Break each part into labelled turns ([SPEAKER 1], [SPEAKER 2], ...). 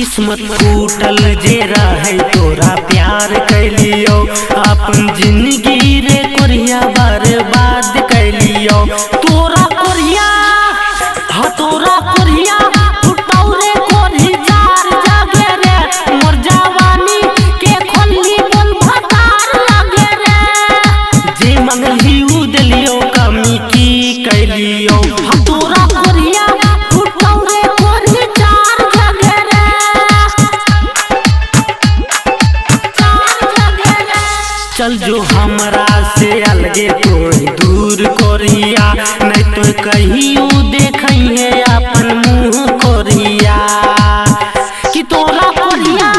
[SPEAKER 1] किस्मत फूटल जे रहे तोरा प्यार कैलियो, अपन जिंदगी रे कोरिया बर्बाद कैलियो। तोरा कोरिया हाँ तोरा कोरिया फुटौ रे कोरी चार जगे रे, मोर जवानी के खोली बोल भतार लगे रे। जे मंगली उ देलियो कमी की कैलियो, हाँ तोरा कोरिया फुटौ रे कोरी चार जगे रे। चल जो हमरा से अलगे तोय दूर कोरिया, नहीं तो कहियो देखई है अपन मुँह कोरिया। कि तोरा कोरिया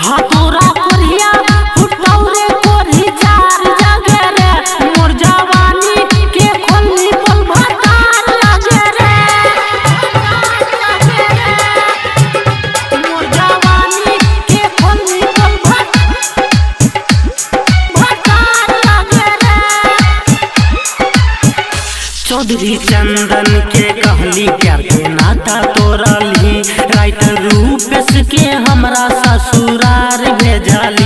[SPEAKER 1] हाँ तोरा कोरिया फुटौ रे कोरी चार जगे रे, मोर जवानी के खोली बोल भतार लगे रे। मोर जवानी के खोली बोल भतार लगे रे। चौधरी चंदन के कहली प्यार के नाता तोड़ली, राइटर रूपेश के हमरा ससुरार भेजली।